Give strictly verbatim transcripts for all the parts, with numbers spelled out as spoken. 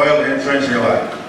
Royal Entrance eo ad.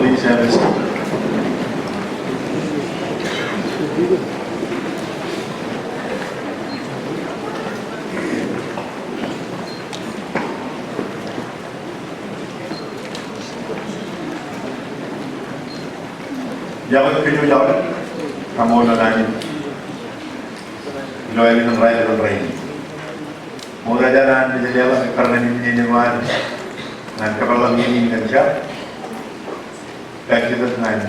Please have a seat. Iọkwe kōj wōj aolep, kaṃṃoolol Anij ilo ālikin raelep in rainin. Ṃokta jān an ej leḷọk ekkar ñan innene eo ad ñan kōpeḷḷọk iien in kōn jab. Kajjitōk ñan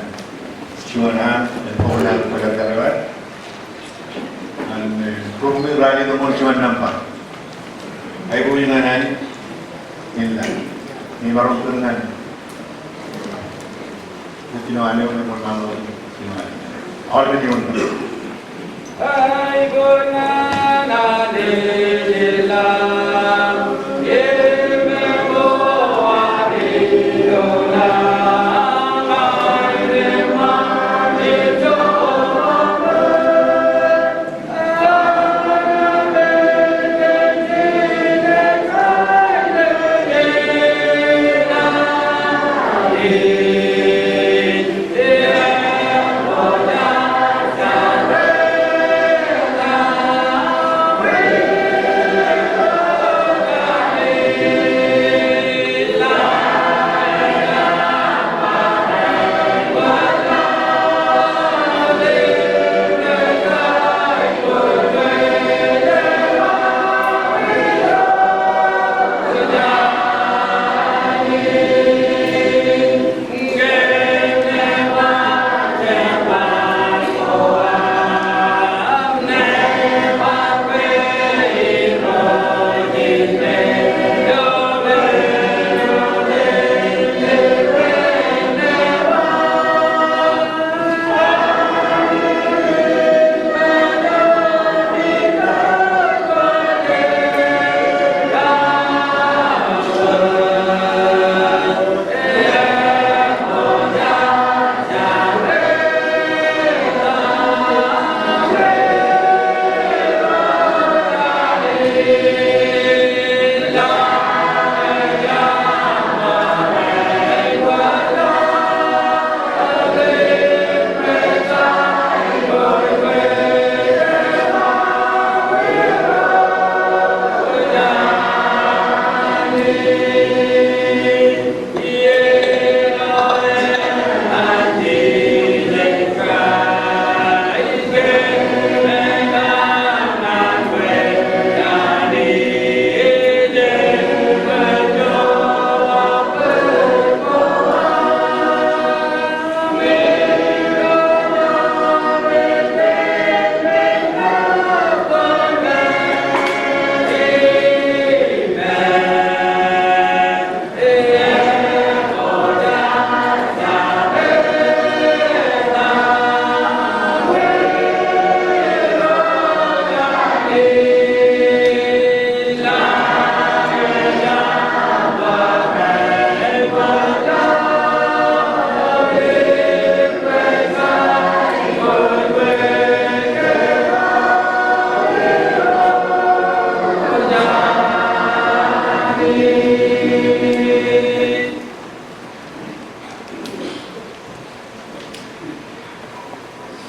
juon an, en bok an kōjatdikdik eo ad. Ñan, eh, rūkaki ralitōñoul juon nōṃba. Aiboojoj ñan Anij, ilo imaroñ kōn ñan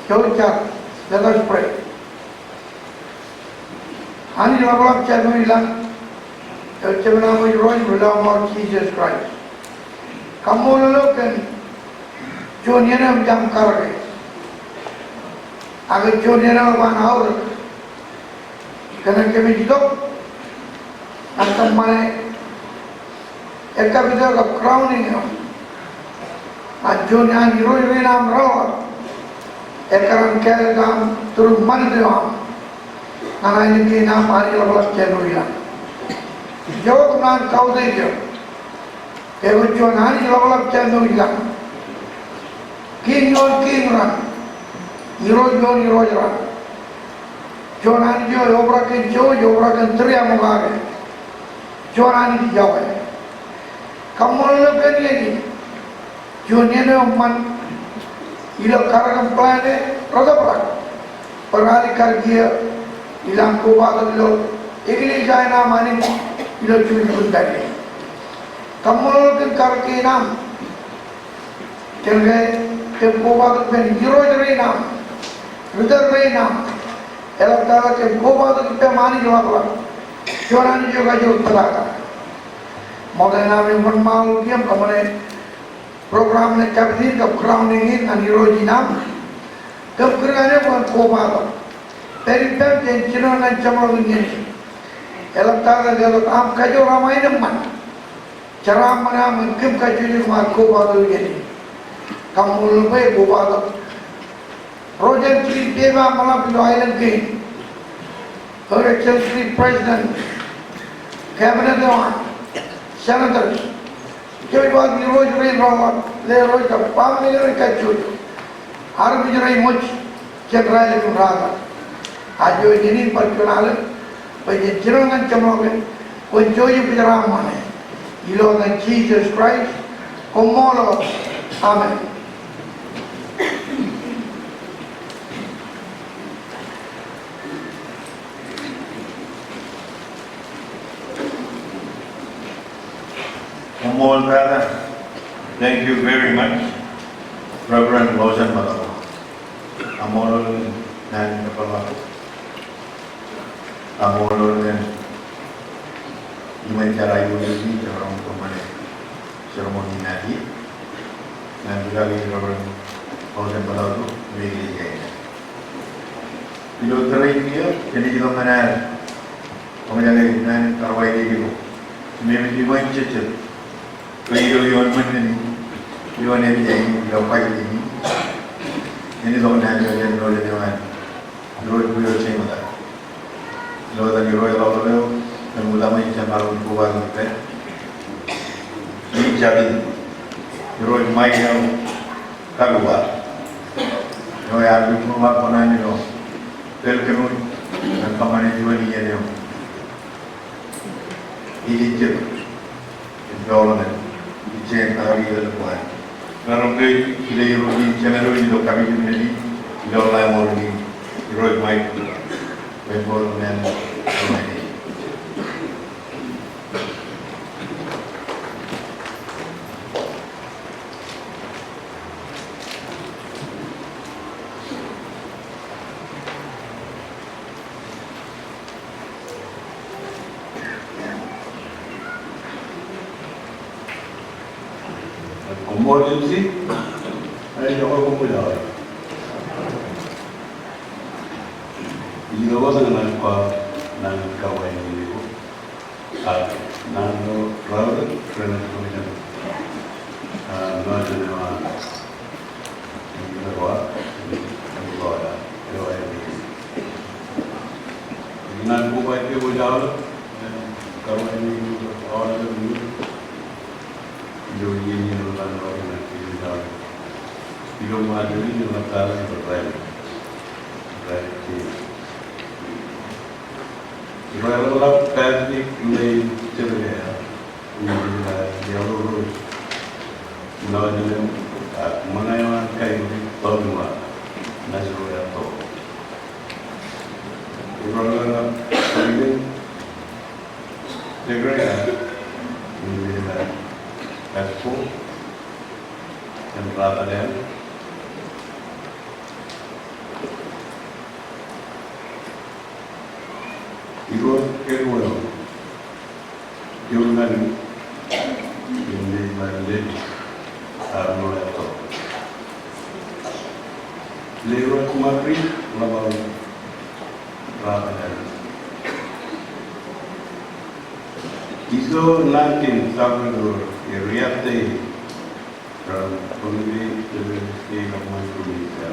Joe Jack, let us pray. Anij ḷapḷap Jemem ilañ, eo Jemem eo Irooj im Rilọmọọr Jisōs Kraist. Kaṃṃoolol eok kōn juon iien eo eṃōj aṃ karōke. Ak juon iien eo eban aorōk kōn kōmij itok ñan kōṃṃane ekkapit eo kab crowning eo an juon an irooj rein aṃ reḷap, ekkar an kāālōt aṃ through ṃanit eo aṃ ñan aelōñ kein aṃ. Anij ḷapḷap Jemem ilañ, ijo kōm naan kautiej eok. Eo juon Anij ḷapḷap Jemem ilañ, Kiiñ ioon kiiñ raṇ, Irooj ioon irooj raṇ. Juon Anij eo eobrak kōn jouj, eobrak kōn tūriaṃokake. Juon Anij iọkwe. Kaṃṃoolol eok kōn iien in. Juon iien eo eṃṃan ilo karōk im plan e rej tōprak bwe raar kar kiiō ilañ kobatok ilo eklejia in aṃ Anij ilo juon juon pālle. Kaṃṃoolol kōn karōk kein aṃ. Kōn ke kōm kobatok ippān irooj rein aṃ, ritōl rein aṃ, eḷaptata kōm kobatok ippām Anij ḷapḷap, juon Anij eo kajoor pād. Ṃokta in aṃ im wōnṃaanḷọk kiiō im kōṃṃane program in ekkapit in kab crowning in ñan irooj in aṃ. Kōm kūr ñan eok bwe en kobatok, pād ippām jān jinoin ñan jeṃḷọkin iien in. Eḷaptata letok aṃ kajoor aṃ aenōṃṃan jeraaṃṃan eo aṃ ñan kōm kajjojo kōṃṃan kobatok iien in. Kaṃṃoolol bwe kobatok ro jān three pepa ṃōḷap ilo aelōñ kein. Ro jān three president, cabinet eo an, senators. Kōmij ba irooj rein reḷap, ḷe ro kab baaṃle ro kajjojo. Armej ro eṃōj jān raelep im ratak. Ak ijo iien in bar juon alen bwe jen jino ñan jeṃḷọkin, kwōn jouj im jeraaṃṃane. Ilo etan Jisōs Kraist, koṃṃool. Amen. Koṃṃool tata. Thank you very much, Reverend Rosen Matako. Kaṃṃoolol naan in kōpeḷḷọk. Kaṃṃoolol naan in. Iṃōn jar aikuj in, jar aikuj in kōṃṃane ceremony in ad. Ñan rūkaki Reverend Rosen Matako im eklejia in. Ilo tōre in kiiō, kōmij itok ñan ad kōmij ḷak naan in karuwainene ilo. Im eṃōj iṃōn jejjet bwe ilo ioon ṃōn in, ioon epijak in, ilo bajjek in, en itok naan eo jān ilo jet eo an Irooj Bwio Jeiṃōta. Ilo etan Irooj ḷapḷap eo, kōn ṃōttan in jemaroñ in kobatok ippān. Im jabōn Irooj Mike L. Kaluwa, eo ear lukkuun ḷak kōṇaan ilo pād kōm ñan kōṃṃane juon iien eo ejejjet im doḷọk ñan ijin kaki ilo ḷọk eo an. Maroñ ke ilo Irooj in, Jemed eo ilo kapijuknen in, ilo ḷae ṃool in, Irooj Mike, bwe en bōk naan in. Koṃṃool M C. Ej, koṃṃool. Ij lewōj ñan aō kwaḷọk naan in karuwainene ko. Ak naan eo raorōk, ren ej kōṃṃan, ah, naan eo an, naan eo an, naan kobaik eo ej aolep, eh, karuwainene ko aolep, ilo iien in, ilo naan eo an, ilo iien in, ilo raelep, raelep. Ro ḷapḷap Patrick Lane Jebediah, ilo Yellow Rose, Nọọsnam, ak ṃōṇe eo an kain eo an Tolua, Nashville, Tolua. Ro ḷapḷap Stephen Jebediah, ilo Pasco, im Rafael. Iso Natin Salvador Iriarte from Pohnpei State of Micronesia.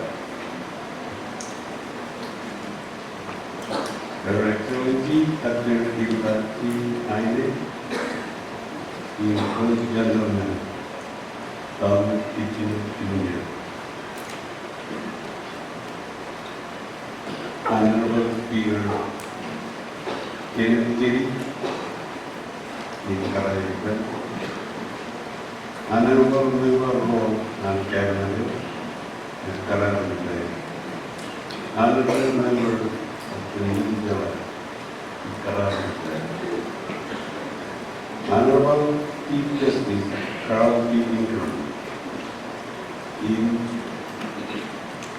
Her Excellency Doctor Gilbert C. Aine, the First Gentleman, Governor Kitjener Junior. Honorable Speaker Kenneth Cheri, ij kōrā ippān. Honorable Member ro an Cabinet, ij kōrā ippān. Honorable Member of the Legislature, Honorable Chief Justice Carl P. Ingram, im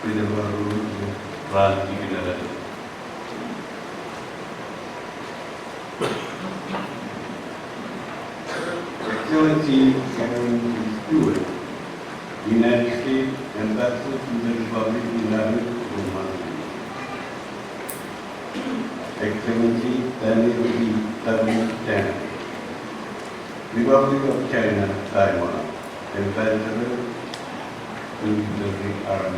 Principal Rule Raj Diknara. Excellency Cameron Stewart, United States Ambassador to the Republic in Latin America. Excellency Daniel D. Tang, Republic of China, Taiwan, Ambassador to the R M I.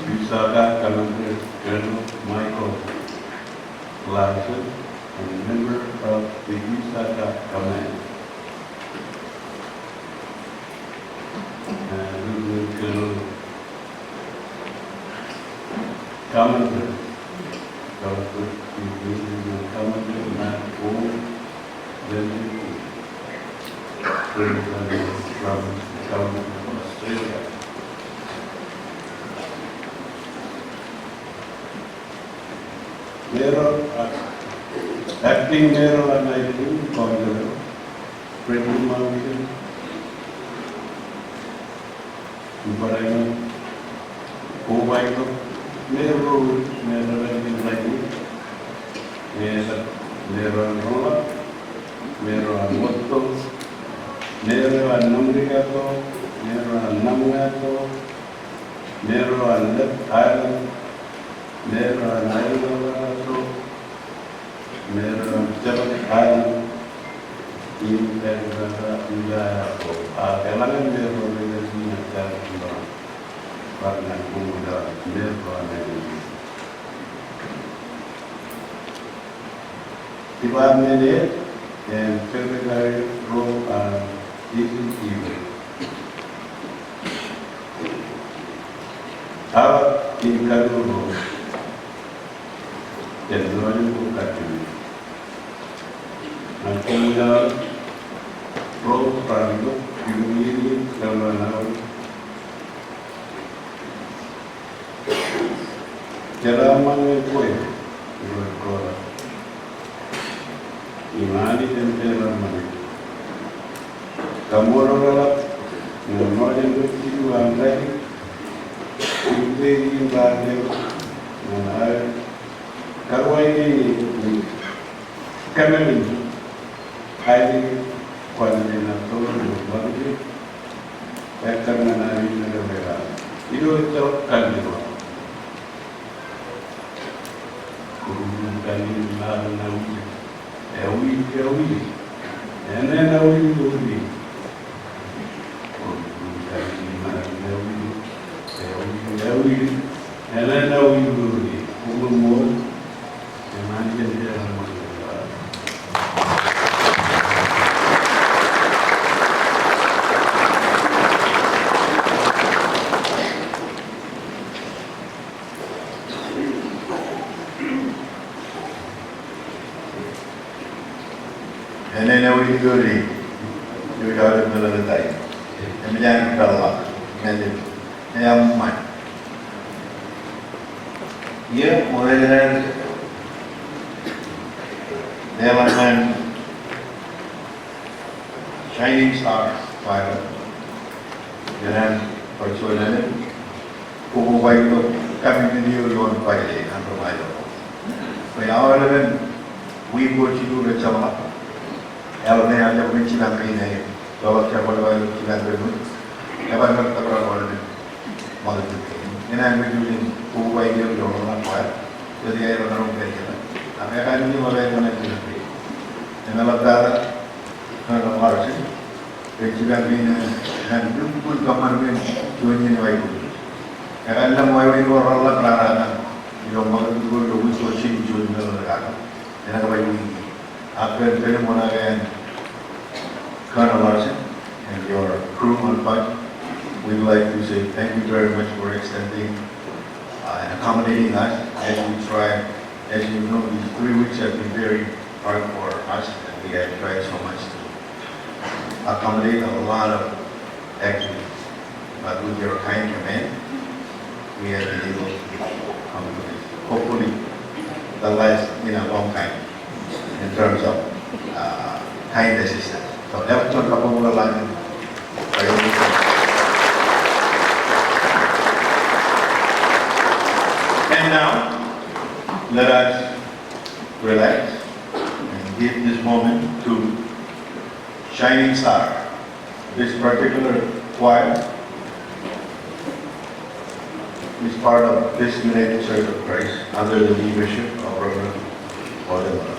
USACA Commander Colonel Michael Larson, a member of the USACA Command. Uh, Lieutenant Colonel Commander, Commander Matt O. Benjamin, President from South Australia. Mayor, uh, Acting Mayor an Aizō, Councilor Frederick Mausen, Ibarra, kobaik ro, Mayor ro, Mayor ro an Aizō, Mayor, Mayor ro an Roñḷap, Mayor ro an Wōttok, Mayor ro an Namdikato, Mayor ro an Namñato, Mayor ro an Left Island, Mayor ro an Island ro an Aizō, Mayor ro an Shepherd Island, im Mayor ro an Aizō, a, eḷaññe Mayor ro an Aizō, bar ñan koṃ, Mayor ro an Aizō. Department head im secretary ro an executive. Ak in kajoor ro, jān nōbar ko kajjojo. Ñan koṃ ro, ro ro, ro ro, ro ro, ro ro, ro ro. Jeraṃṃan eo kwe, Irooj Kōrā, im Anij eo jeraṃṃan eo. Kaṃṃoolol eḷap ñan ṃōjin ro jilu an Radik im Pād eo ñan aer karuwainene im kōmālin aelōñ in Kuwajalein Atoll ilo Ṃajeḷ, ekkar ñan Anij eo ej kar. Irooj eo kallim̧ur. Kōn kallim̧ur ṇa, ṇa, ewij, ewij, ewij, eṇ, eṇ, ewij ḷoor e. Kōn kallim̧ur ṇa, ewij, ewij, ewij, eṇ, eṇ, ewij ḷoor e. Koṃṃool. Eṇ, eṇ, ewij ḷoor e. Ewij ḷoor e. Eṃōj an peḷḷọk ñan eṃṃan. Iiō, ṃool eo ej leḷọk ñan Shining Star Choir, ñan bar juon alen, kobaik tok community eo ioon Kuwajalein an ri Ṃajeḷ. Bwe aolepen wiik ko jilu rej jeṃḷọk, eḷaññe ear jab ṃōj jipañ kein aer, eḷap jerbal eo aer jipañ rej ṃōj, ebar bar tōprak aolepen Ñan kajjojo in koba ilo ḷọk ḷọk bar. Jet eo rej maroñ in kōnono. Ak ekar ilo bar eo rej maroñ in kōnono. Im eḷaptata Colonel Larsen, ej jipañ in ñan lukkuun kōṃṃan men juon iien eo aikuj. Ekar lōñ wāween ko reḷḷap raan eo aṃ ilo ṃakūtkūt ko ilo wiik ko jiljino ilo kōṇaan. Enaaj kab wiik. Ak kōn, kōn ṃōṇōṇō in Colonel Larsen and your crew on Apache, we'd like to say thank you very much for extending, uh, and accommodating us as we try. As you know, these three weeks have been very hard for us, and we have tried so much to accommodate a lot of activities. But with your kind command, we have been able to come to this. Hopefully, the last in a long time in terms of, uh, kind assistance. So, ewōr juon kabbokbok ḷọk in. And now, let us relax and give this moment to shining star. This particular choir is part of this United Church of Christ under the leadership of Reverend Gordon Miller.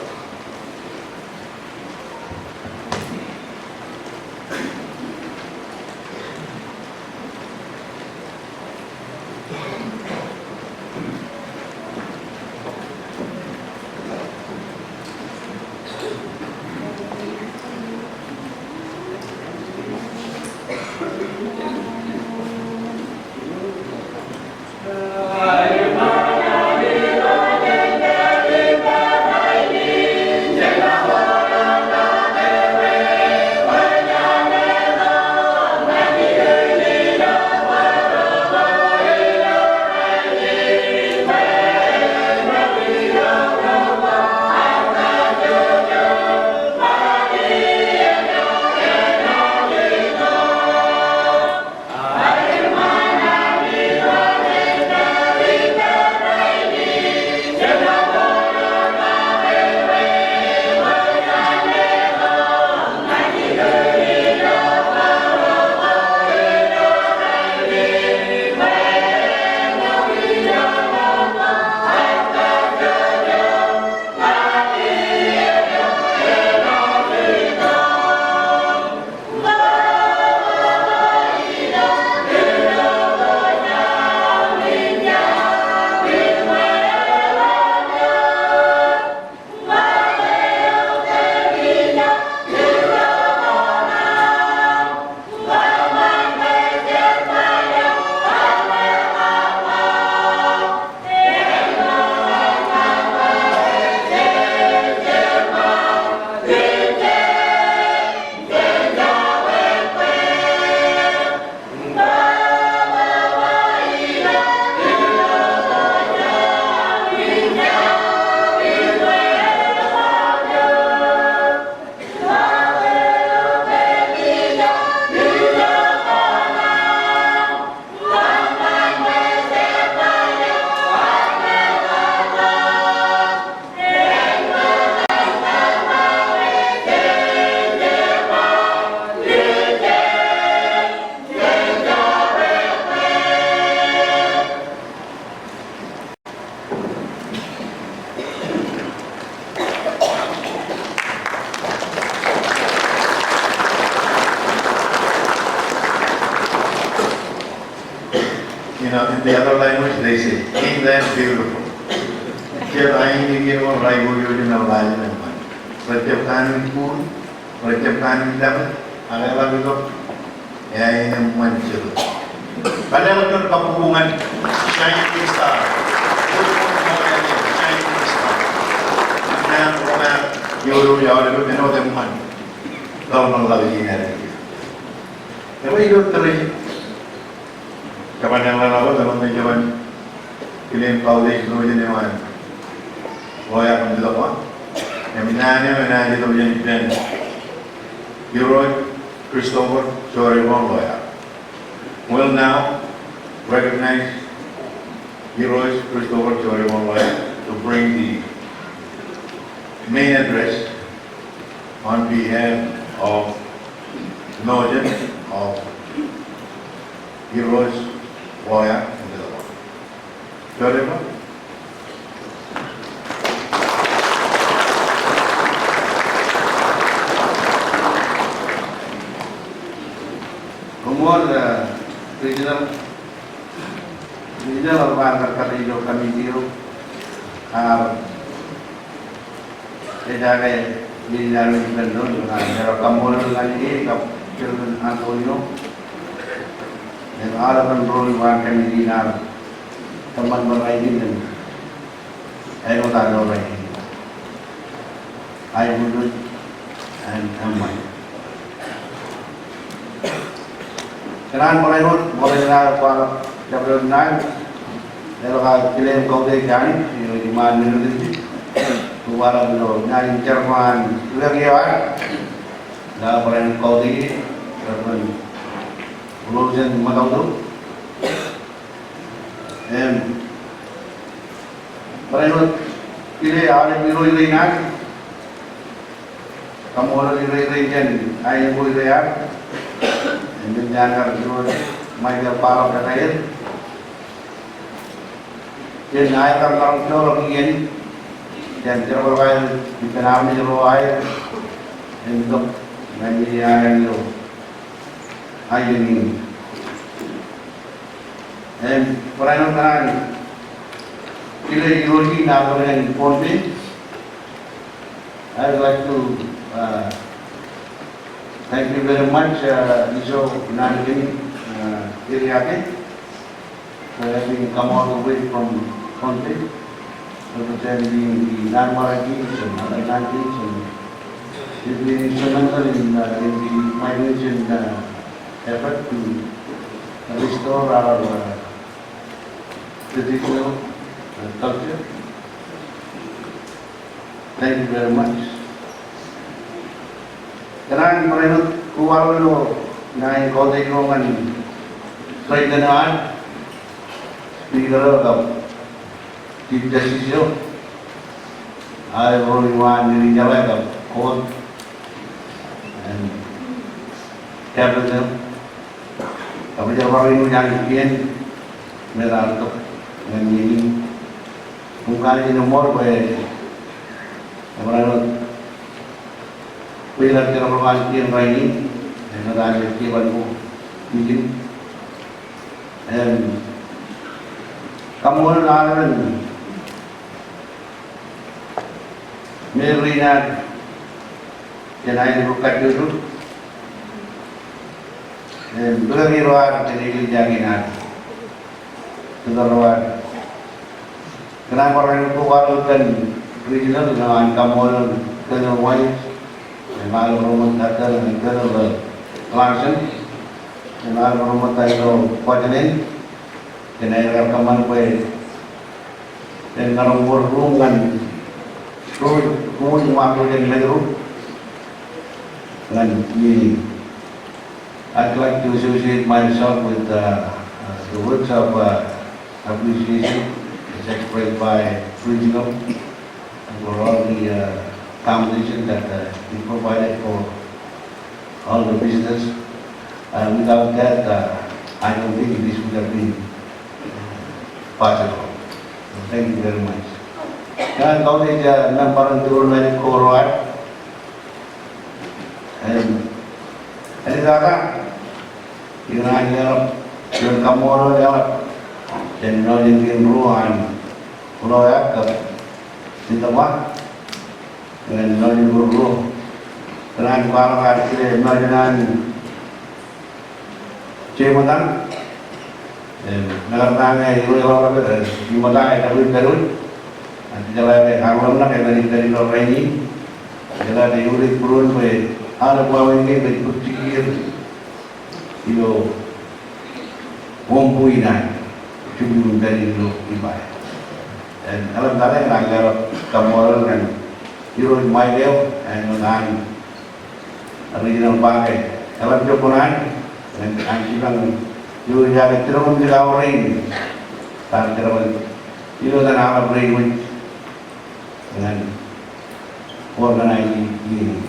You know, in the other language, they say, "Ain't that beautiful?" Jet ainikiin ko rej aikuj eo ej ḷalem eṃṃan. Rej jab kanooj kuun, rej jab kanooj ḷapḷọk, ak eḷap itok, eain eṃṃan jet. Kōn ḷọk juon kabbokbok ñan Shining Star. Shining Star. Ñan ro eo ej aolep men eo eṃṃan. Ḷọk ḷọk ḷọk in eo. Eo ej ilo tōre. Jeban eḷḷā ḷọk, jeban eo, jeban. Kilin Paulus ilo jen ewan. Ḷoear im itok ba. Im naan eo enaaj itok jān ippān Irooj Christopher Joriwong Ḷoear. We'll now recognize Irooj Christopher Joriwong Ḷoear to bring the main address on behalf of Nōjen of Irooj Ḷoear into the world. Jodema. Koṃṃool, eh, regional, regional ro an kar kate ilo committee eo. Ak Ej aō, ej aō ippān doon, ak ij kaṃṃoolol ñan e kab Chairman Antonio. Im aolepen ro ilo an committee in ad kōṃṃan bwe rainin im āinwōt ad ilo rainin. Aikuj im eṃṃan. Kōn an barāinwōt, barāinwōt aō kwaḷọk jabdewōt naan, eḷak aō kile im kautiej Anij, eo ej iṃaan men otemjej, kobaḷọk ilo naan in jerbal an ippān eo ad, ilo barāinwōt kautiej, jerbal Rosen Matautu. Im barāinwōt kile aolep ilo ilo in ad, kaṃṃoolol ilo ilo in jān aelōñ ko ilo ad. Im ej an kar ilo Michael Parok kōttāer. Jān aer kar maroñ joḷọk iien, jān jerbal ko aer, ippān armej ro aer, im tok ñan iien aer ilo aelōñ in. Im barāinwōt kōṇaan kile irooj in aolep ro in Pohnpei. I would like to, uh, thank you very much, uh, Iso Naan Kein, uh, Teriake, for having come all the way from Pohnpei, representing the Nunavut Indians and other Naan Keins, and he's been instrumental in, uh, in the migration, uh, effort to restore our, uh, traditional, uh, culture. Thank you very much. Kōṇaan barāinwōt kobaḷọk ilo naan in kautiej ro ñan President eo ad, Speaker eo kab Chief Justice eo, aolep ro ilo an Ri-Jeḷā kab court, and Cabinet eo. Kab ij bar bar in ilo an kien, im ear tok ñan iien in. Koṃ kanooj in eṃṃool bwe ebar āinwōt bwe ear jerbal ilo an kien rainin, im ear ej jerbal ko ijin. Im kaṃṃoolol aolepen men rein ad jān aelōñ ko kajjojo. Im bōk ro ad jān aelōñ in ad. Bōk ro ad. Kōṇaan barāinwōt kobaḷọk kōn regional, ilo an kaṃṃoolol Colonel White, im aolep ro ṃōttan, Colonel Larsen, im aolep ro ṃōttan ilo Kuwajleen, kōn aer kar kōṃṃan bwe en maroñ wōr ruo ñan, ruo, ruo iṃaan ro jān Mājro ñan iien in. I'd like to associate myself with, uh, uh, the words of, uh, appreciation as expressed by Regional for all the, uh, accommodation that, uh, he provided for all the visitors. Uh, without that, uh, I don't think this would have been possible. So thank you very much. Ñan kautiej, uh, member in the United Koro ad. Im, āliktata, ikōṇaan leḷọk juon kaṃṃoolol eḷap jān nōjin kein ruo an Ḷoeak kab Nitōba, ñan nōjin ko ruo. Kōṇaan kwaḷọk ad kile nōjin an Jeṃōttan. Im, ṃōttan ṇe, ilo ḷapḷap, im, Jeṃōttan ej kar pād wōt. Ak jeḷā ke ear ḷōmṇak, etan ej pād ilo rainin. Jeḷā ke eor ej būruon bwe aolep wāween kein rej bōk jikier ilo wōnṃaanḷọk in an jibwin im pād ilo ippāer. Im, eḷap tata ñan leḷọk kaṃṃoolol ñan Irooj Mike eo, im ñan Regional Park eo. Eḷap jab kōṇaan, ñan an jipañ eo ej aō tūroon ilo aō rein. Bar tūroon ilo etan aḷap rein wōj ñan organize iien in.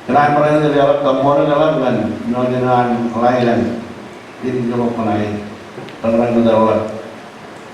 Kōṇaan barāinwōt eḷap kaṃṃoolol eḷap ñan nōjin an Ḷaelan. Im jab kōṇaan, barāinwōt eḷap.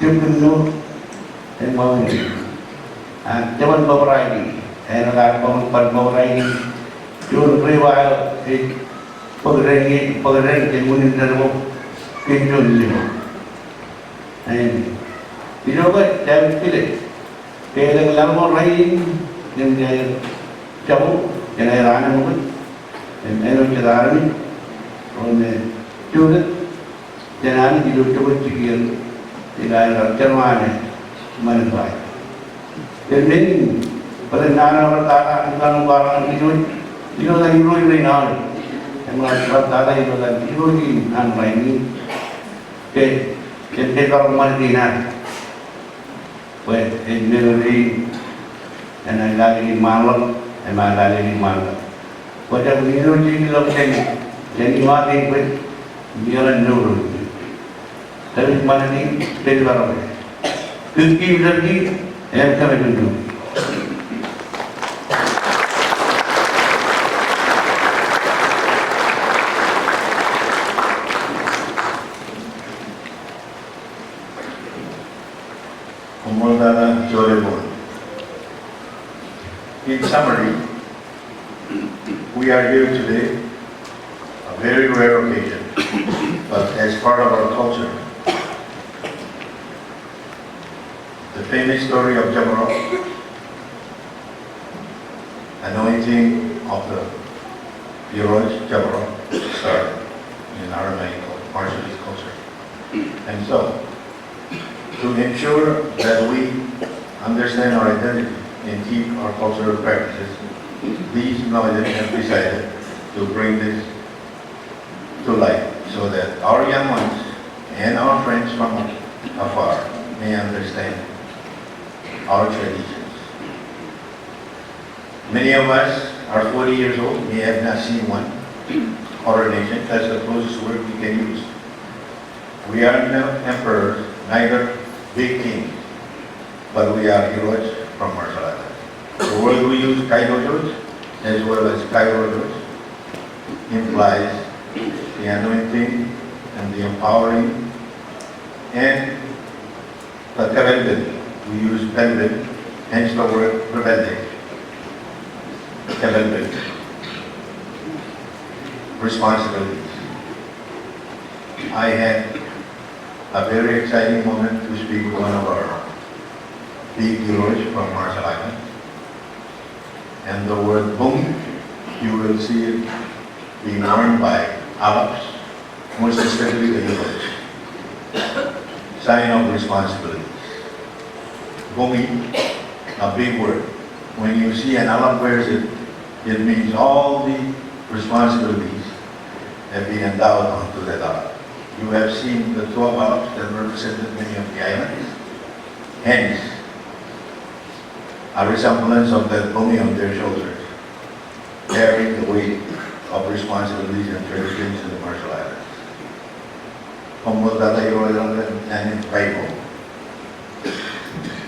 jemkin ṇo, en ṃōñā. Ak jeban ṃōbrae in, en kar ṃōñā bar ṃōbrae in, juon ri wa eo ej Bōk dān, bōk dān jān unin dān ko kōn juon limo. Im ilo ke David kile, ke elōñ laḷ ko rainin, im jān aer jako, jān aer anemkwōj, im āinwōt jet armej, ro me jutak jān Anij ilo jokwe jikier ilo aer jeḷā ṃanit eo aer. Im men, bōlen naan eo bar tata, ilo an kwaḷọk ilo, ilo etan Irooj rein aolep. Im bar tata ilo etan Irooj in an rainin. Ke, ke, ke bar ṃanit in an. Bwe ej memory in, enaaj lale in ṃaanḷọk, im enaaj lale in ṃaanḷọk. Bwe ejjab ilo jeiū ḷọk jān, jān iṃaat in bwe, im ioḷañ mour in. Kōmij ṃanit in, kōmij bar bwe. Kōmij bar bwe, im kōmij bar bwe. Koṃṃool tata Joe Lebon. In summary, we are here today, a very rare occasion, but as part of our culture, the famous story of Jabaro, anointing of the Irooj Jabaro, started in Aramaic Marshallese culture. And so, to ensure that we understand our identity and keep our cultural practices, these Noyajiñ have decided to bring this to light so that our young ones and our friends from afar may understand our traditions. Many of us are forty years old, we have not seen one coronation. That's the closest word we can use. We are no emperors, neither big kings, but we are Irooj from Marshall Islands. The word we use, Kairooj, as well as Kairooj, implies the anointing and the empowering and the kepelpel, we use pelpel, hence the word kepelpel. Kepelpel. Responsibilities. I had a very exciting moment to speak with one of our big Irooj from Marshall Islands. And the word buñi, you will see it being worn by Alps, most especially the Irooj. Sign of responsibility. Buñi, a big word. When you see an Alap wears it, it means all the responsibilities have been endowed onto that Alap. You have seen the twelve Alaps that represented many of the islands. Hence, a resemblance of that buñi on their shoulders, bearing the weight of responsibilities and traditions in the Marshall Islands. Koṃṃool tata Irooj ḷọk ñan invite ko.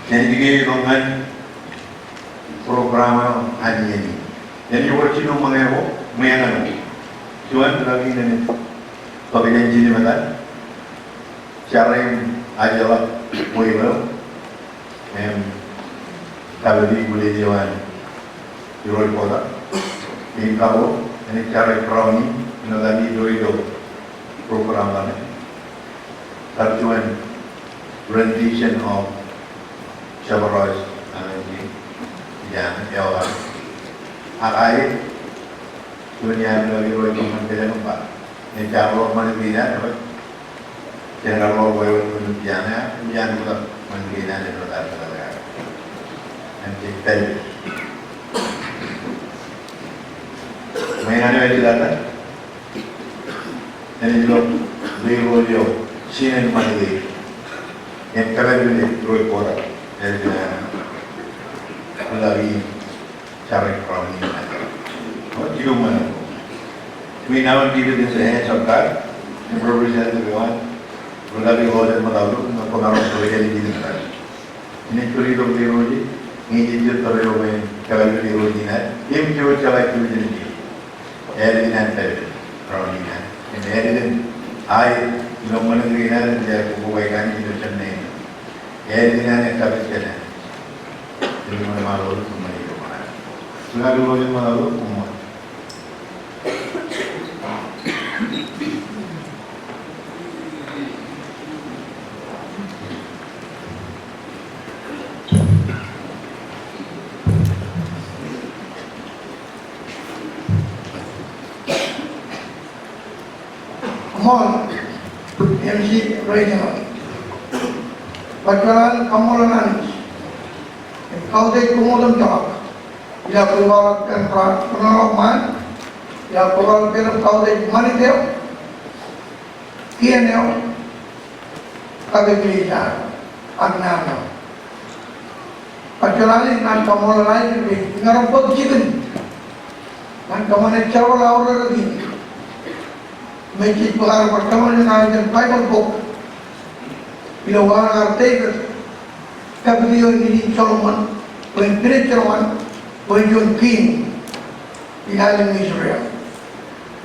Ñan ij kiiō ḷọk ñan program eo an iien in. Ñan ij wōr jilu ṃōñā ko, ṃōñā ko. Juon, ḷọk in ñan ij bōk jān jiljilimjuon. Jar im ajjeḷọk bwe ilo im kapit ilo ilo an Irooj Bōktak. Im karuo, enaaj jar eo brownie, ilo an Irooj ilo program eo an. Kab juon rendition of Jabaro, an ij, ijin, eo an. Ak aet, juon iaan ilo Irooj ṃōn kōjeañ im ba. Enaaj jar ḷọk ṃanit in an, eo. Jenaaj jar ḷọk wāween ṃanit in an, eo. Ṃanit in an, eo. Ṃanit in an, eo. Ṃanit in an, eo. Ṃanit in an, eo. Ṃōñā eo ej tata. Enaaj ilo, ilo Irooj eo, sine ṃanit in. Im kōpād ilo Irooj Bōktak. Ej, eo. Ilo in. Jar eo brownie. Eo, jilu ṃōñā. We now give it into the hands of God, the representative one, Brother Irooj Ṃōtaḷuk, ñe kwōmaroñ to ej ilo in. Enaaj pād ilo Irooj, ñe ej jet tōre eo bwe en kōpād ilo Irooj in ad, im jilu jeḷā jilu jān in. Ālikin an pād, brownie in an. Im ālikin, aet, ilo ṃanit in an, im ej kōkō bwe kōn ilo jān in. Ālikin an ej kōpād jān in. Ilo ṃanit in an. Ilo ṃanit in an. Ilo ṃanit in an. Ṃool, M C Regional. Bwe jen kaṃṃoolol Anij im kautiej koṃ otemjej. Ilo kobaḷọk kōn bar eo ṃaan, ilo kobaḷọk kōn kautiej ṃanit eo, kien eo, ak eklejia eo, ak naan eo. Bwe jen kaṃṃoolol Anij ke emaroñ bōk jikin ñan kōṃṃane jerbal aorōk in. Im ej jej bōk aō bar kōṃṃane ṇa ilo Baibōḷ bok ilo waḷọk ar Devid, kapit eo ej Solomon, bwe en pinej jerbal, bwe en juon kiiñ ilo aelōñ Israel.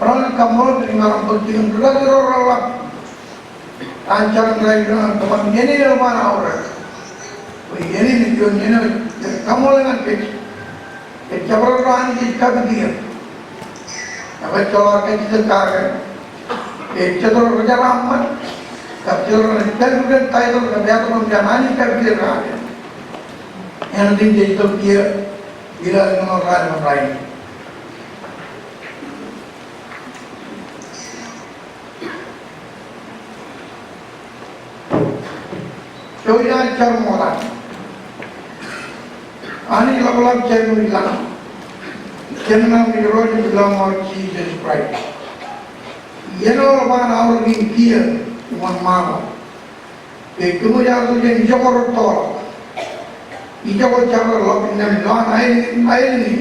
Barāinwōt kaṃṃoolol kōn emaroñ bōk jikin rūkaki ro reḷap an jar in rainin ñan kōṃṃan iien in eḷap an aorōk. Bwe iien in ej juon iien eo ej kaṃṃoolol ñan kōj. Ej jabdewōt ro Anij ej kapit er. Ak ejjeḷọk kajjitōk kake. Ej jabdewōt ro jeraaṃṃan. Ak jabdewōt ro rej pād ilo title kab etal eo an Anij kapit er kake. Āinwōt in jej itok kiiō ilo aelōñ eo raelōñ rainin. Jouj aō jar ṃokta. Anij ḷapḷap, Jemem ilañ, Jemem Irooj im Ilọmọọr Jisōs Kraist. Iien eo eḷap an aorōk in kiiō im wōnṃaanḷọk. Bwe kōmij aikuj in ijoko rūttoḷọk, ijoko jabdewōt ḷọk innām ilowaan aelōñ in, aelōñ in.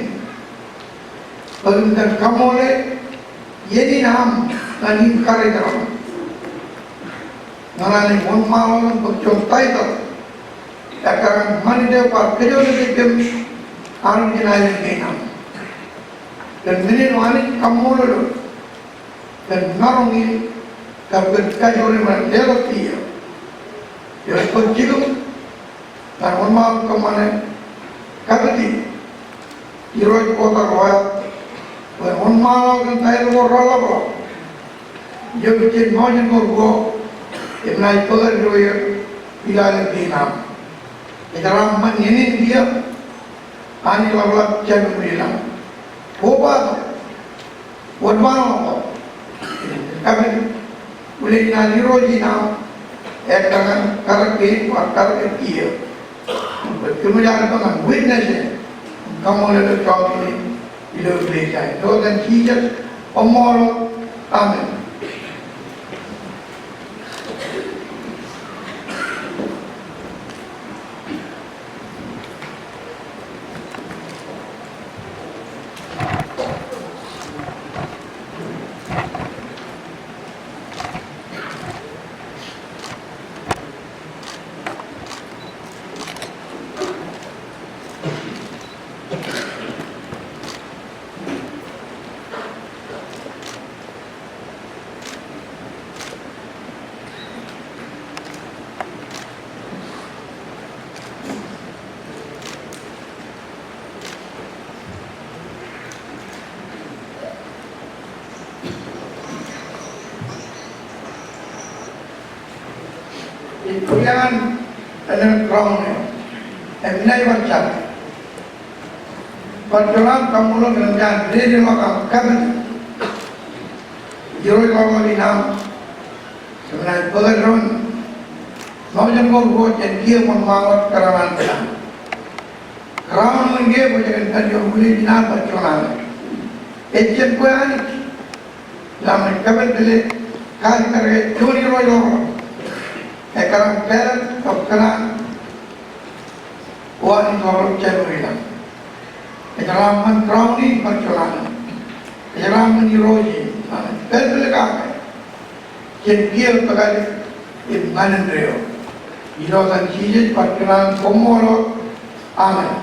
Bwe kōmin kaṃṃoolol iien in aṃ ñan in karijeraṃ. Ñan Anij wōnṃaanḷọk im bōk juon title ekkar ñan ṃanit eo bar kōjatdikdik kōm armej in aelōñ kein aṃ. Kōn men in Anij kaṃṃoolol eok kōn maroñ in kab kōn kajoor in ṃōk leḷọk kiiō. Eo ej bōk jikin ñan wōnṃaanḷọk kōṃṃane kapit in Irooj Board ro aō, bwe wōnṃaanḷọk kōn title ko reḷapḷọk. Eo ej jen ṃōjin ko ruo im naaj bōk eddo er ilo aelōñ kein aṃ. Ejeraṃṃan iien in kiiō, Anij ḷapḷap, Jemem ilañ. Kobatok, wōnṃaanḷọk tok. Kapit in, bwe ilo an Irooj in aṃ, ekkar ñan karōk kein, bar karōk kiiō. Bwe kōmij aikuj in witness e, kaṃṃoolol eok joñan in ilo eklejia in. Ilo etan Jisōs, koṃṃool. Amen. Ej bōk iaan āinwōt crown eo im naaj bar jab. Bar juon am kaṃṃoolol kōn eṃōj an dedeḷọk aṃ kapit. Irooj ḷapḷap in aṃ, kōm naaj bōk eddoin ṃōjin ko ruo jān kiiō ṃōṇōṇō wōt kōrā an kōn aṃ. Crown eo in ke kwōj aikuj in pād ioon wūliej in an bar juon alen. Ej jen kwe Anij. Ilo aṃ kōpel pālle kajjitōk eo juon Irooj ḷapḷap. Ekkar ñan pād kab kōṇaan O Anij ḷapḷap, Jemem ilañ. Ejeraṃṃan crown in bar juon alen. Ejeraṃṃan Irooj in. Amen. Pād pālle kake jān kiiō, pekalik im ṃanit eo. Ilo etan Jisōs bar juon alen, koṃṃool. Amen.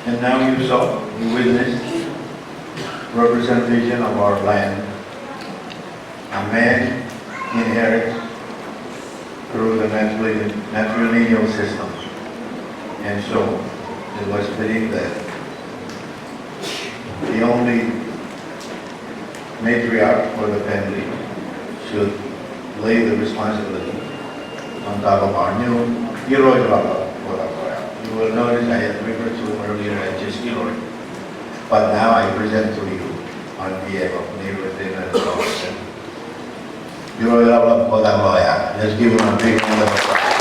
And now you saw, you witnessed representation of our land. A man inherits through the matrilineal, matrilineal system. And so it was believed that the only matriarch for the family should lay the responsibility on top of our new Irooj Ḷapḷap Kotak Loya. You will notice I had referred to him earlier as just Irooj, but now I present to you on behalf of Irooj Ḷapḷap Kotak Loya. Let's give him a big round of applause.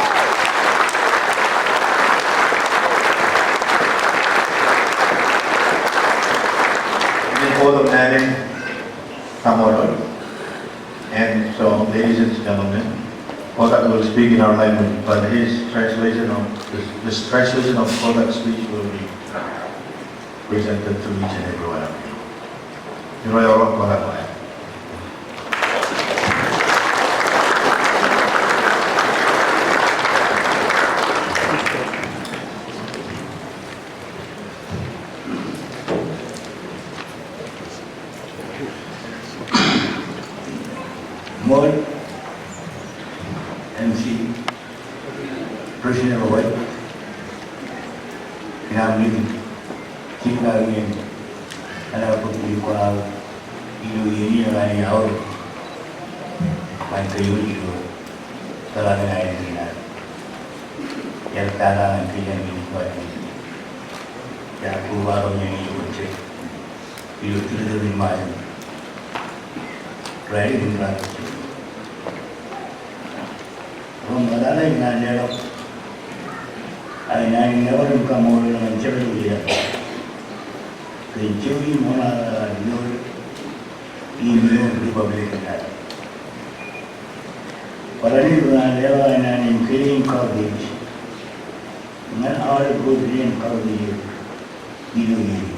Before the man in Kamoto. And so, ladies and gentlemen, Kotak will speak in our language, but his translation of, this, this translation of Kotak speech will be presented to each and every one of you. Irooj Ḷapḷap Kotak Loya. Ṃool, M C, President eo, kōn aṃ meeting, jilkinḷọk in, eḷap bōk ilo iien in, eḷap aorōk, ṃae kōj ilo tōl in aer, ilo tōl in aer, ilo tōl in aer, ilo tōl in aer, ilo tōl in aer, ilo tōl in aer, ilo tōl in aer. Ro ṃōttan in an leḷọk, ak in an leḷọk im kaṃṃoolol ñan jebta eo, kōn jouj im oṇaḷ eo an Irooj im Irooj Republic in Irooj. Barāinwōt an leḷọk an in kile im kautiej ñan aolep ro ren kautiej ilo iien in.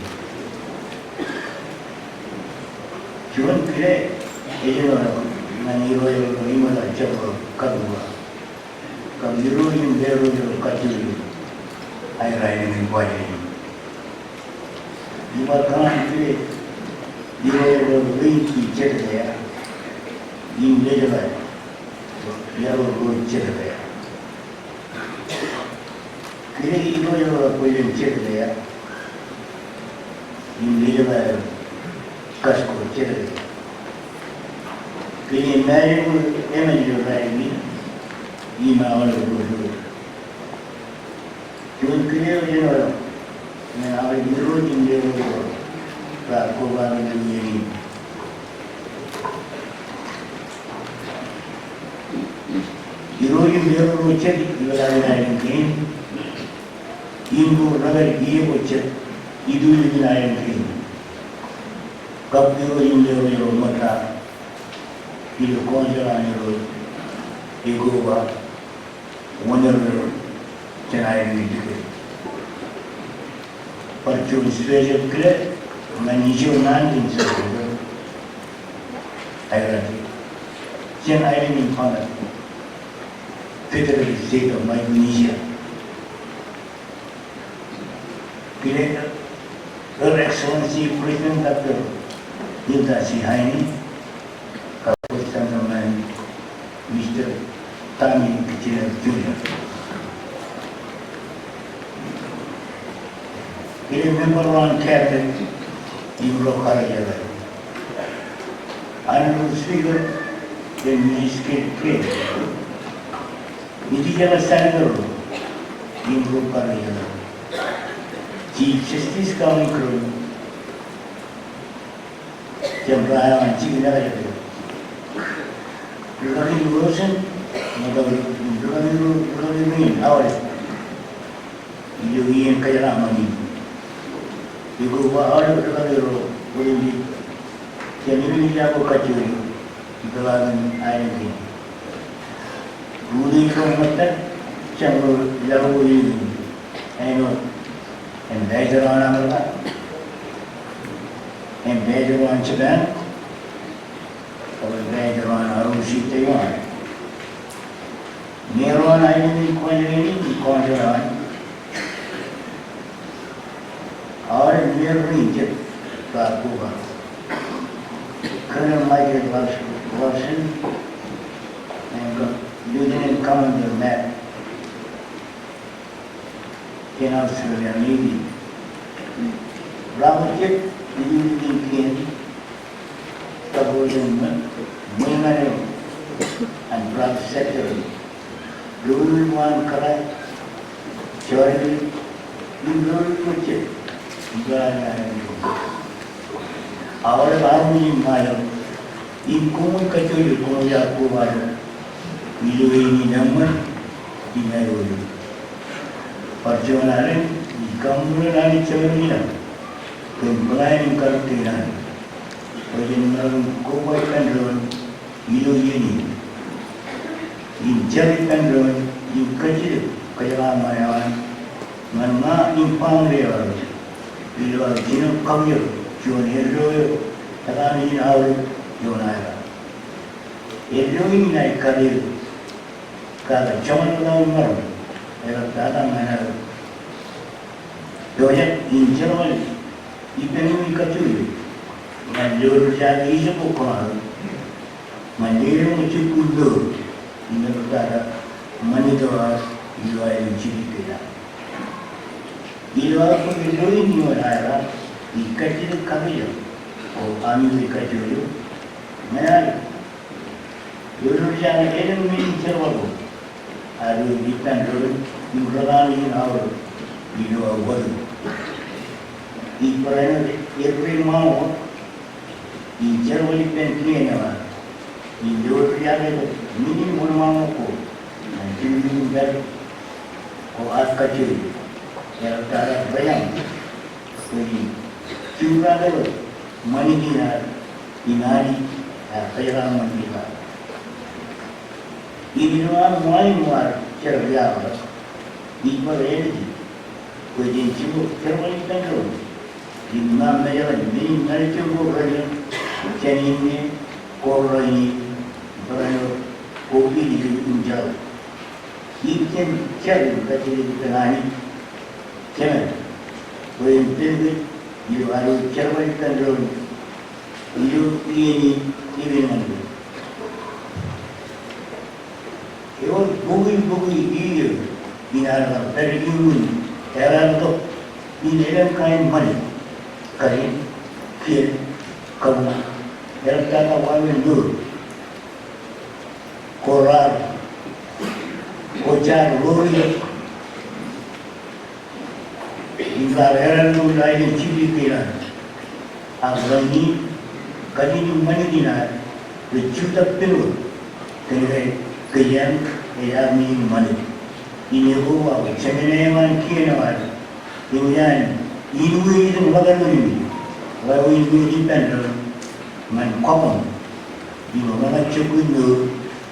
Juon kile ej jino ñan Irooj eo im ḷapḷap jab katuba, kab Irooj im Irooj eo kajjojo aer aelōñ in Kuwajleen in. Ibar kōṇaan kile Irooj eo rej jet ḷọk im lejeḷā ḷọk ro jet ḷọk. Kile Irooj eo kwōj jet ḷọk im lejeḷā kaskok jet ḷọk. Kile Irooj eo eṃṃan ilo rainin im aolep ro. Juon kile eo ej jino ñan aolep Irooj im Irooj ro raar kobatok ilo iien in. Irooj im Irooj ro jet ilo tōl in aelōñ kein, im ro rekar iiō jet itulikin aelōñ kein, kab Irooj im Irooj ro ṃōtta ilo council an Irooj, ej koba wōn eo rej jān aelōñ in Irooj. Bar juon special kile ñan ijo naan kōn special aelōñ, jān aelōñ in Tonga, Federated State of Micronesia. Kile Her Excellency President Doctor Hilda C. Heine, kab First Gentleman Mister Tommy Kutsina Junior. Kile member ro an cabinet im ro karijeḷā. Honorable Speaker, kōn Misis Kate Green, Misis Senator im ro karijeḷā. Chief Justice Carl Curran, jemem ro an jikin eo ej, Rikaki Rosen, ṃōttan, Rikaki Ro-, Rikaki Ro-, Rikaki Ro-, Ilo iien kōjeraṃṃan in, ij koba aolep rikaki ro, ro ilo, jān ilo iien ko kajjojo, ilo tōl in aelōñ kein. Ruo ro ilo ṃōttan, jān ro ilo ko ilo iien, āinwōt ambassador eo an America, ambassador eo an Japan, kab ambassador eo an R O C Taiwan. Mayor eo an aelōñ in Kuwajleen im council eo an. Larsen, and Lieutenant Commander Matt in Australia Navy. Raṃ jet, iliulikin kien, kabuñ ṃōn, ṃōn eo an private sector. Doulul ṃaan kōrā, jọri, im doulul ṃōjjek. Im kōrā eo an. Aolep armej in Ṃajeḷ, im koṃij kajjojo, koṃij ar kobatok ilo eñin eṃṃan im aikuj. Bar juon alen, ij kaṃṃoolol Anij Jemem ilañ kōn plan in karūtto in an. Bwe jen maroñ in koba ippān doon ilo iien in. Im jar ippān doon im kajjitōk kōjeraṃṃan eo an ñan ña im baaṃle eo aō ilo aō jino kawijer juon eddo eo ekanooj in aorōk ioon aera. Eddo in inaaj kate eok kake joñan ḷọk aō maroñ eḷaptata ñan aō pojak in jerbal ippān eok in kajjojo ñan lodjake ijoko kōṃakūt ñan leḷọk ijoko in mour im eḷaptata ṃanit eo aō ilo aelōñ Jipit kein an. Ilo aō bōk eddo in ioon aera, ij kajjitōk kawijer ko ami rej kajjojo ñan aō lodjake elōñ men in jerbal ko ad ippān doon im rekanooj in aorōk ilo aō wōt. Ij barāinwōt eddo in ṃaanḷọk in jerbal ippān kien eo an in lodjake men in wōnṃaanḷọk ko ñan jiljilimjuon ko ad kajjojo. Eḷaptata rej aṃ bwe in jibrake ṃanit in ad im Anij ear kōjeraṃṃan kōj. Im ilo aṃ wain eo ad jar iaḷ, ij bar ālije bwe jen jibwe jerbal ippān doon im ña mejaḷ men in ñan ijoko rein jān inne ko rainin, barāinwōt ko ilju im jeḷā. Im jen jar im kajjitōk ippān Anij Jemem bwe en pād kōj ilo ad jerbal ippān doon ilo iien in ippān ñan kōj. Ewōr bukwi bukwi iiō in ad kar pād iuṃwin eḷap tok in elōñ kain ṃani, kain, kiel, kabuñ, eḷaptata wāween mour ko raar, ko jaar ḷoor eo. Im raar eḷap ḷọk ilo aelōñ Jipit kein an. Ak rainin, kajin im ṃanit in ad rej jutak pād wōt kōn ke kōjeañ ej armej in ṃanit. Im ekoba bwe Jemān eṃṃan kien eo ad ewōr an in wōj im ḷak āinwōt in, ḷak āinwōt in ippān doon ñan kọkoṃ im ḷak ijoko in mour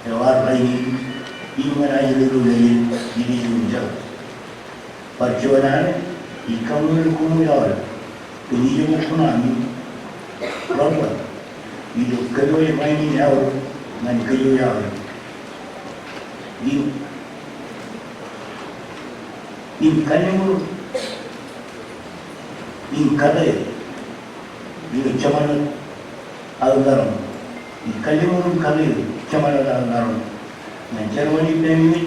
eo ad rainin im ñan ajri ro nejin ilju im jeḷā. Bar juon alen, ij kaṃṃoolol koṃwōj aolep kōn ijoko kuṇaaṃ im ḷọk ilo kōpooj rainin eo ñan kōj aolep. Im, im kalliṃur im kake ilo joñan wōt aō maroñ. Ij kalliṃur im kake ilo joñan wōt aō maroñ ñan jerbal ippān wōj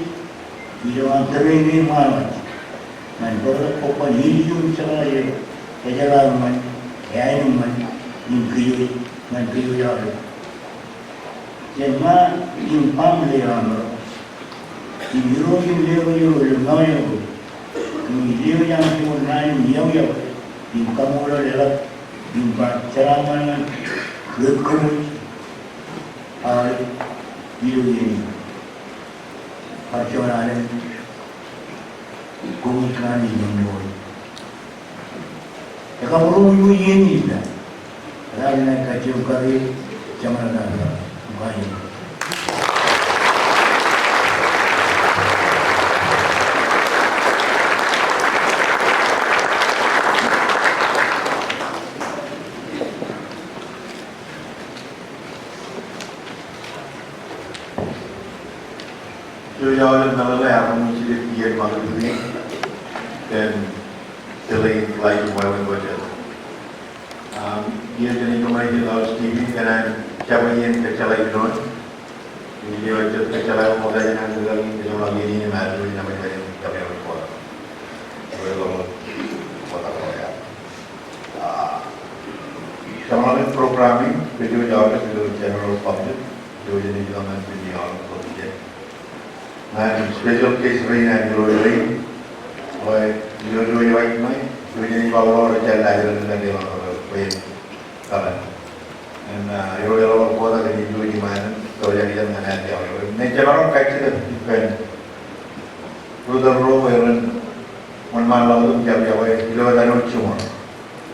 ilo aṃ tōre in ṃaan wōj ñan bōktok bōk ban ilju im jeḷā eo ejeḷā eṃṃan, eain eṃṃan, im kōj, ñan kōj aolep. Jān ña im baaṃle eo aṃro im irooj im leḷọk ilo ṃae eo, im ij lewōj aṃ jibwin naan in yokwe im kaṃṃoolol eḷap im ba jeraaṃṃan ñan ri kōpooj aolep ilo iien in. Bar juon alen, koṃij kōṇaan in eṃṃool. Ekabūroṃōj iien in ippa. Raar naaj kajjioñ kake jeṃḷọk an. Eo ej aolep meḷeḷe, ak kōmij jidik iien ṃakūtkūt in kōn tōre in ḷaik in wāween ko jet. Um, iien eo ij kōṃṃane jet aō Stephen kōn an jabwe iien kōjjeḷā ilo, ilo jet kōjjeḷā eo ṃokta jān an kōkake in, kōjjeḷā iien in im ad iwōj naaj bar jab iọkwe Kotak. Iwōj ḷọk Kotak eo. Ah, jeṃḷọkin program in, kōj wōj aolep ilo general public, kōj wōj enaaj ḷōmṇak in aolep ilo jet. Ñan special guest rein an Irooj rein, bwe Irooj eo ej wōj ṇe, Irooj enaaj bar ḷoor jān laajrak in kake ḷọk bwe kaḷan. Im, ah, Irooj eḷap ḷọk Kotak enaaj iwōj iṃaan, tok jān ijeṇ ñan ad iọkwe. Im jen jemaroñ kajjitōk ippān ri-tōl ro bwe ren wōnṃaanḷọk im jab iọkwe ilo etan eo jiṃor.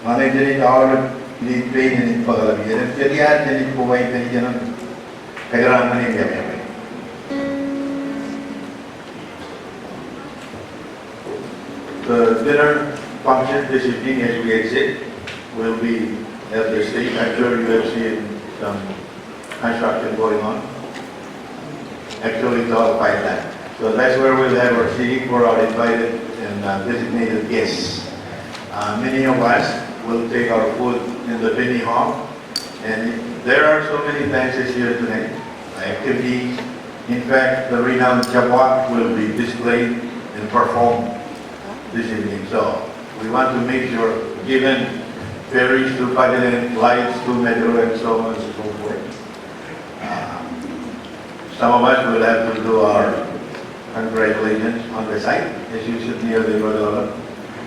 Ñan ej jenaaj aolep ilo ippān enaaj bōkḷọk iien im jet iar jenaaj bōk ippān iien im kōjeraaṃṃan im jab iọkwe. The dinner function this evening, as we had said, will be at the stage. I'm sure you have seen some construction going on. Actually, it's all pipeline. So that's where we'll have our seating for our invited and, uh, designated guests. Uh, many of us will take our food in the Phinney Hall. And there are so many dances here tonight, activities. In fact, the renowned Jabwōt will be displayed and performed this evening. So we want to make sure, given ferries to Pacific, flights to Metro, and so on and so forth, uh, some of us will have to do our congratulations on the site, as you sit near the Irooj Ḷapḷap.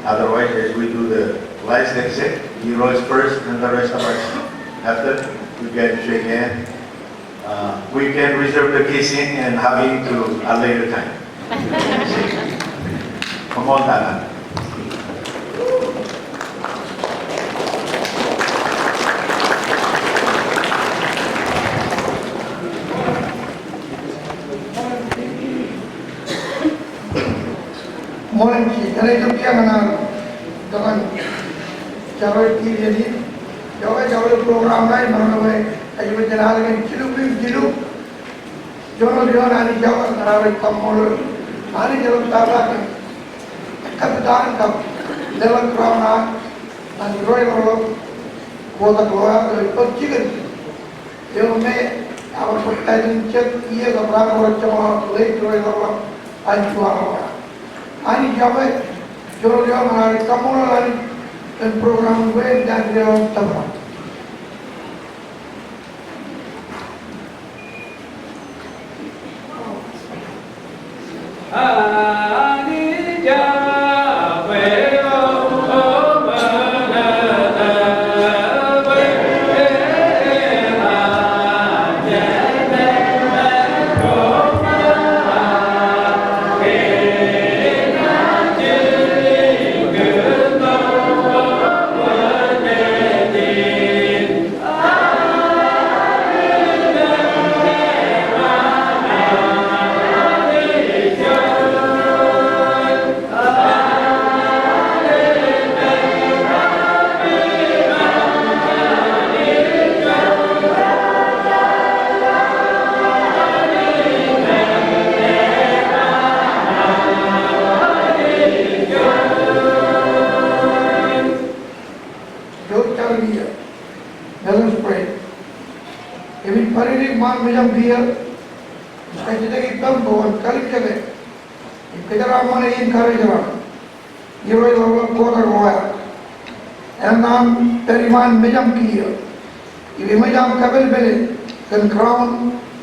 Otherwise, as we do the last exit, Irooj first and the rest of us after, we can shake hands. Uh, we can reserve the kissing and hugging to a later time. Come on, Tana. Morning, Chief. Ña ij itok kiiō ñan aō tōmak in jabdewōt kiiō iien in. Iọkwe, iọkwe program ṇe, imaroñ bwe ij jen alen jiluk im jiluk. Joñoul ioon Anij Jabwe ñan aō kaṃṃoolol. Anij eḷap tata kōn kōttar kab leḷọk crown eo an Irooj Ḷapḷap Kotak Loeak eo ej bōk jikin eo me ear bōk title in jet iiō kab raan ko rejeṃḷọk late Irooj Ḷapḷap Anjua Ḷapḷap. Anij Jabwe, joñoul ioon ñan aō kaṃṃoolol Anij kōn program in bwe en kajjitōk ilo tōmak. Let us pray. Kōmij bar edik ṃaan mejaṃ kiiō, kajjitōk ippaṃ bwe kwōn kallimjeke im kōjeraaṃṃane iien karijer eo an Irooj Ḷapḷap Kotak Loeak. Enañin pād iṃaan mejaṃ kiiō im eṃōj aṃ kapelpele kōn crown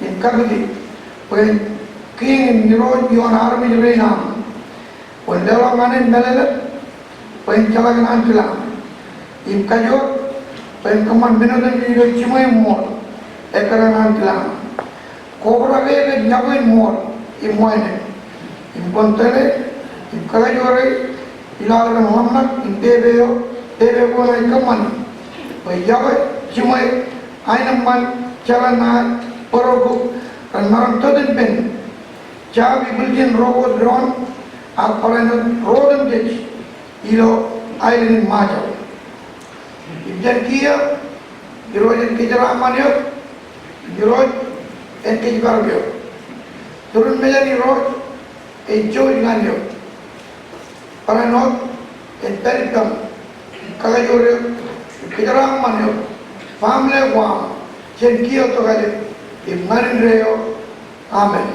im kakūti bwe en kiiñ im irooj ioon armej rein aṃ. Kwōn leḷọk ñan e mālōtlōt bwe en jeḷā kōn ankilaan im kajoor bwe en kōṃṃan men otemjej ilo jiṃwe im ṃool ekkar ñan ankilaan. Kobrak e kōn iọkwe in ṃool im wānōk im kwōn tōl e im kakajoor e ilo aō ḷōmṇak im pepe eo, pepe ko enaaj kōṃṃani bwe iọkwe, jiṃwe, aenōṃṃan, jeḷā naaj bōro kōn ren maroñ tōt ippān jab ibwiljin ro wōt doon ak barāinwōt ro otemjej ilo aelōñ in Ṃajeḷ. Im jān kiiō, Irooj en kōjeraaṃṃan eok, Irooj en kōjparok eok. Turin mejān Irooj ej jouj ñan eok. Barāinwōt en pād ippaṃ, kakajoor eok, kōjeraaṃṃan eok, family ko aṃ, Jen kiiō tok ālikin im ñan indeeo. Amen.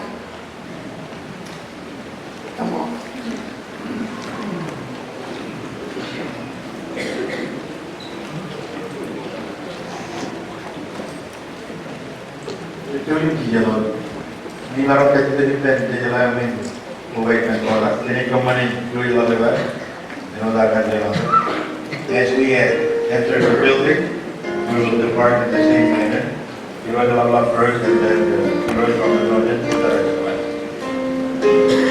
As we enter the building, we will depart in the same manner. Irooj eḷap first, and then, uh, irooj eḷap second, and then, uh,